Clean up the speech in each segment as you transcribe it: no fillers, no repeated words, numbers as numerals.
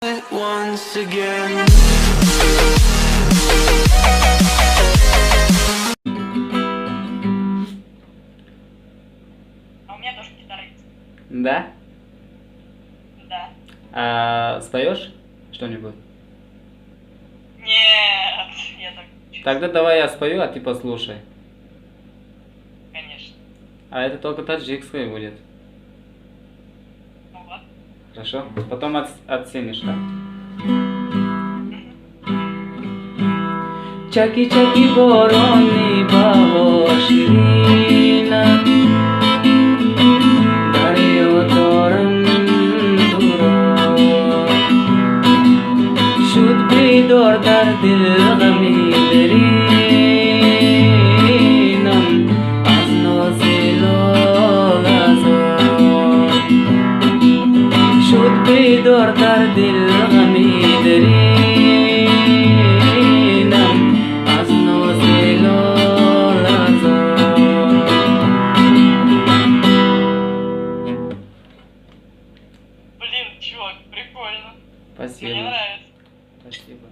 It once again. А у меня тоже гитара есть. Да? Да. А споешь что-нибудь? Нет, я так чувствую. Тогда давай я спою, а ты послушай. Конечно. А это только таджикское будет. Ну вот. Хорошо? Потом оценишь, да? Чаки чаки борони баҳор ширина, дарё дорам туро, шуд бедор дар дил ғами деринам аз нози лолазор, шуд бедор дар дил ғами деринам аз нози лолазор. Блин, чувак, прикольно. Спасибо. Мне нравится. Спасибо.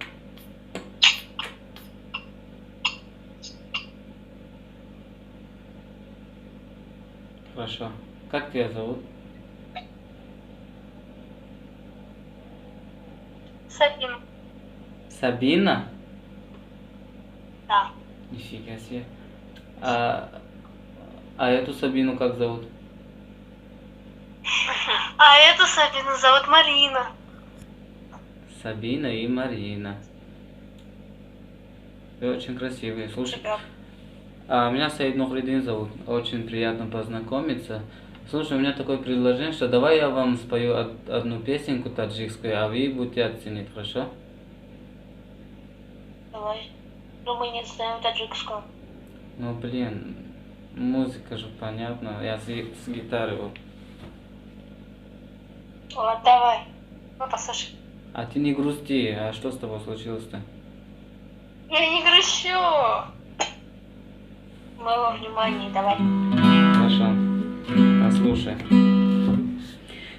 Хорошо. Как тебя зовут? Сабина. Сабина? Да. Нифига себе. А эту Сабину как зовут? А эту Сабину зовут Марина. Сабина и Марина. Вы очень красивые. Слушай, Тебя. а меня Саид Нухридин зовут. Очень приятно познакомиться. Слушай, у меня такое предложение, что давай я вам спою одну песенку таджикскую, а вы будете оценить, хорошо? Давай. Ну, мы не знаем таджикского. Ну, блин, музыка же понятна. Я с гитары вот. Ладно, давай. Ну, послушай. А ты не грусти, а что с тобой случилось-то? Я не грущу. Моего внимания, давай. Хорошо. Послушай.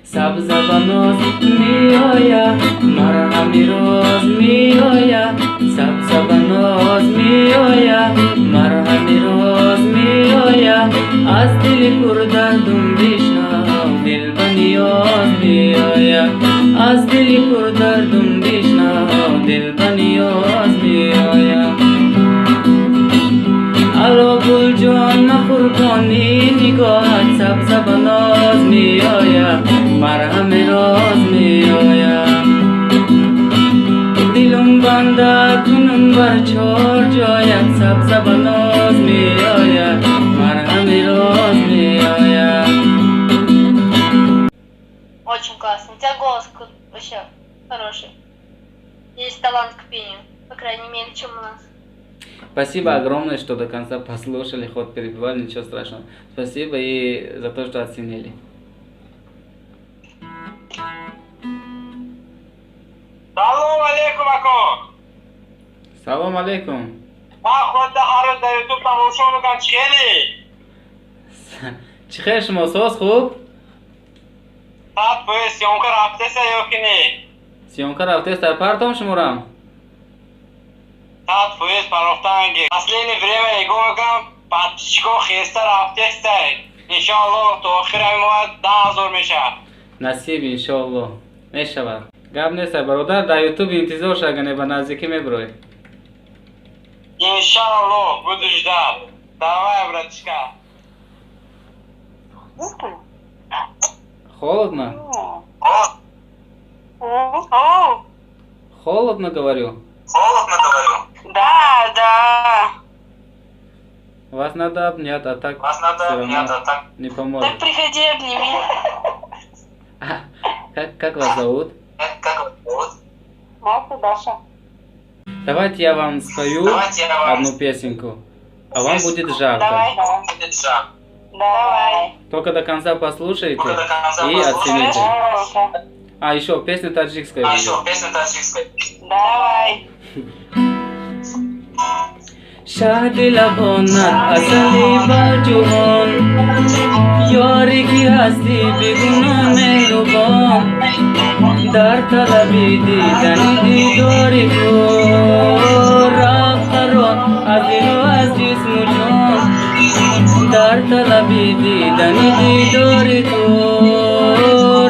Сабза ба ноз меоя, марҳами роз меоя, сабза ба ноз меоя, марҳами роз меоя, аз дили пурдардум бишнав, дил ба ниёз меоя, аз дили пурдардум бишнав, дил ба ниёз меоя. Ало гулҷон, ма қурбони нигоҳат, сабза ба ноз меоя, марҳами роз меоя. Дилум банда кунум бар чор ҷоят, сабза ба ноз меоя, марҳами роз меоя. Очень классно. У тебя голос вообще хороший. Есть талант к пению. По крайней мере, чем у нас. Спасибо огромное, что до конца послушали, хоть перебивали, ничего страшного. Спасибо и за то, что оценили. Салом алейкум, ако. Салом алейкум. Ман худда ҳар рӯз дар Ютуб тамошо мекунам, чӣ хеле? Чӣ хел, шумо соз, хуб? 100%. Съёмка рафтеса ё ки не? Съёмка рафтеста, партом шуморам. 100% парохтанги. Последнее время нигоҳ мекунам, подписчико хеста рафтеста. Иншоалло, то охири ҳамин моҳ 10 000 мешавад. Насиб, иншоалло. Мешавад. Гап нест, бародар, дар Ютуб интизор шагане, ба наздикӣ мебурой. Иншоалло, буду ждать. Давай, братишка. Холодно? О, Холодно, говорю. Холодно, говорю. Да. Вас надо обнять, а так Вас надо всё равно обнять, а так не поможет. Так приходи, обними. А, как вас зовут? Как вас зовут? Маша, Даша. Давайте я вам спою Давайте я вам одну песенку, а вам будет жарко. Давай. Будет жарко. Давай. Только до конца послушайте Только до конца и послушайте. оцените. Хорошо. А, еще песня таджикская А будет. еще песня таджикская. Давай. Шаҳди лабонат, асали балҷувон, ёре ки ҳастӣ бегуноҳ меҳрубон. Дар талаби дидани дидори ту рафт қарор аз дилу аз ҷисму ҷон. Дар талаби дидани дидори ту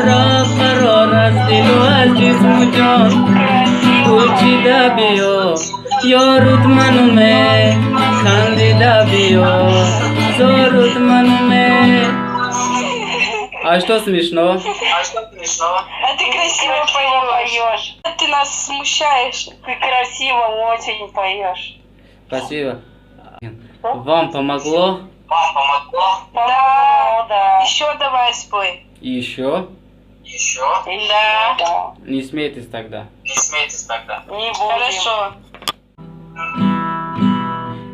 рафт қарор аз дилу аз ҷисму ҷон. Гулчида биё, ёрут мануме, хандида биё, зорут мануме. А что смешно? А что смешно? А ты красиво поешь. Ты нас смущаешь. Ты красиво очень поешь. Спасибо. Вам помогло? Вам помогло? Да, да. Еще давай спой. Еще? Еще? Да. Не смейтесь тогда. Не смейтесь тогда. Не будем. Хорошо.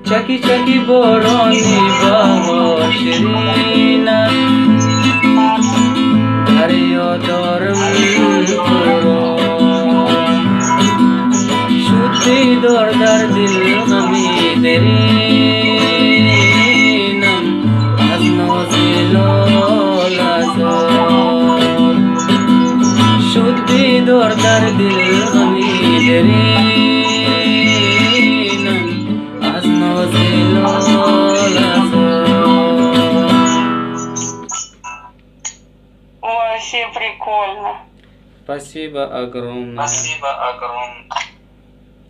Чаки чаки борони баҳор ширина, дарё дорам туро. Шуд бедор дар дил ғами деринам аз нози лолазор. Шуд бедор дар дил ғами деринам аз нози лолазор. Вообще прикольно. Спасибо огромное. Спасибо огромное.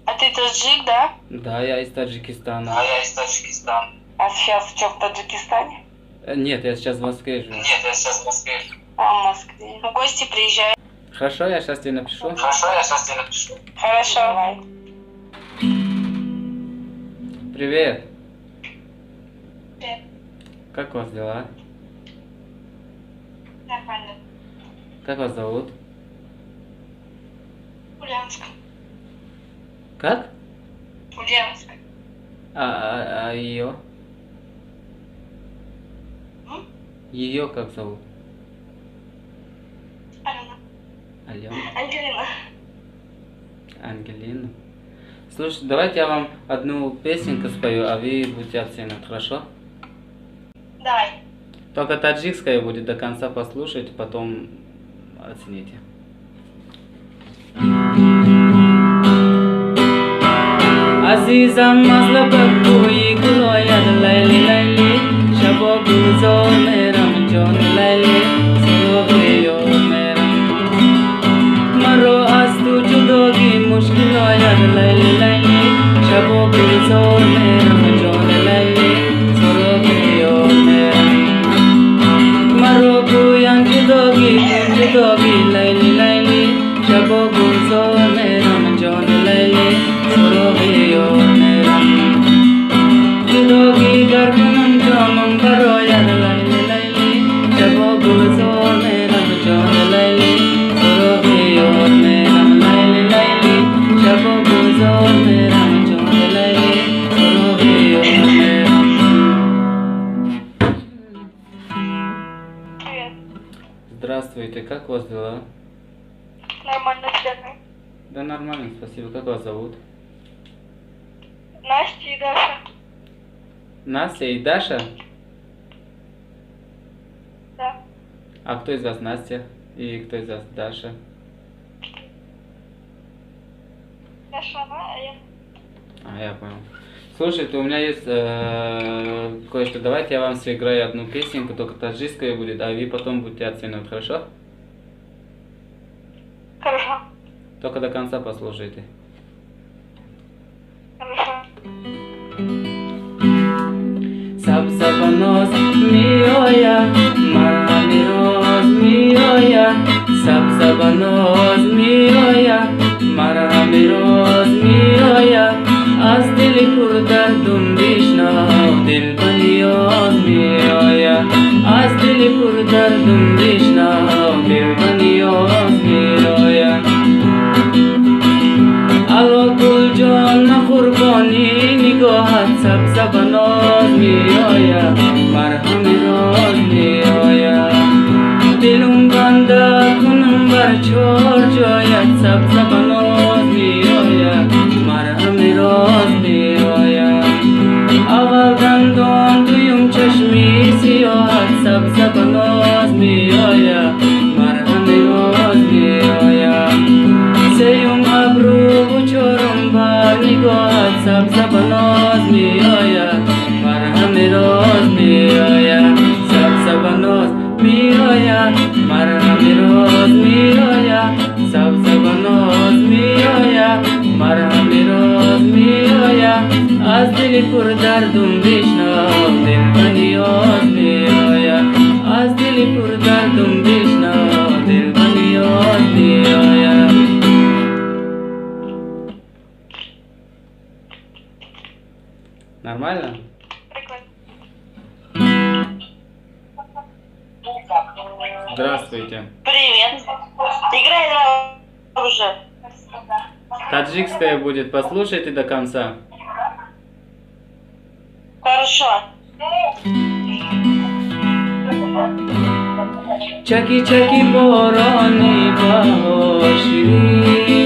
А ты таджик, да? Да, я из Таджикистана. А я из Таджикистана. А сейчас что, в Таджикистане? Нет, я сейчас в Москве живу. Нет, я сейчас в Москве живу. А, в Москве. В гости приезжай. Хорошо, я сейчас тебе напишу. Хорошо, я сейчас тебе напишу. Хорошо. Давай. Привет. Привет. Как у вас дела? Нормально. Как вас зовут? Ульяновск. Как? Ульяновск. А ее? Ее как зовут? Алена. Алена. Ангелина. Ангелина. Слушай, давайте я вам одну песенку спою, а вы будете оценивать, хорошо? Давай. Только таджикская будет, до конца послушать, потом оцените. Азизам аз лабат бӯи гул ояд, Лайли, Лайли, шабо гулзор мерам, ҷони Лайли, суроғи ёр мерам. Маро аз ту ҷудогӣ мушкил ояд, Лайли, Лайли, шабо гулзор мерам, ҷони Лайли, суроғи ёр мерам. Маро гӯянд ҷудогӣ кун ҷудогӣ, Лайли, Лайли, шабо гулзор мерам, ҷони Лайли, суроғи ёр мерам. Ҷудогӣ гар кунам ҷонам барояд, Лайли, Лайли, шабо гулзор мерам, ҷони Лайли, суроғи ёр мерам. Лайли, Лайли, шабо гулзор мерам, ҷони Лайли, суроғи ёр мерам. Привет. Здравствуйте, как у вас дела? Нормально, тебя. Да нормально, спасибо. Как вас зовут? Настя и Даша. Настя и Даша? Да. А кто из вас Настя? И кто из вас Даша? Даша она, а я... А, я понял. Слушайте, у меня есть кое-что. Давайте я вам сыграю одну песенку, только таджикская будет, а вы потом будете оценивать, хорошо? Хорошо. Только до конца послушайте. Хорошо. Саб-сабаноз миоя, марами роз миоя, саб-сабаноз миоя, марами роз миоя, аз дили пурдардум бишнав, дил ба ниёз миоя, аз дили пурдардум бишнав, дил ба ниёз миоя. Ало гулҷон, ма қурбони нигоҳат, сабзабаноз меоя, марҳами роз меоя. Дилум банда кунум бар чор ҷоят, сабзабаноз меоя, марҳами роз меоя. Аввал дандон, дуюм чашми сиёҳат, сабзабаноз меоя. Аз дили пурдардум бишнав, дил ба ниёз меояд. Аз дили пурдардум бишнав, дил ба ниёз меояд. Нормально? Прикольно. Здравствуйте. Привет. Играй давай уже. Таджикская будет, послушайте до конца. Хорошо. Чаки чаки борони баҳор, ширин.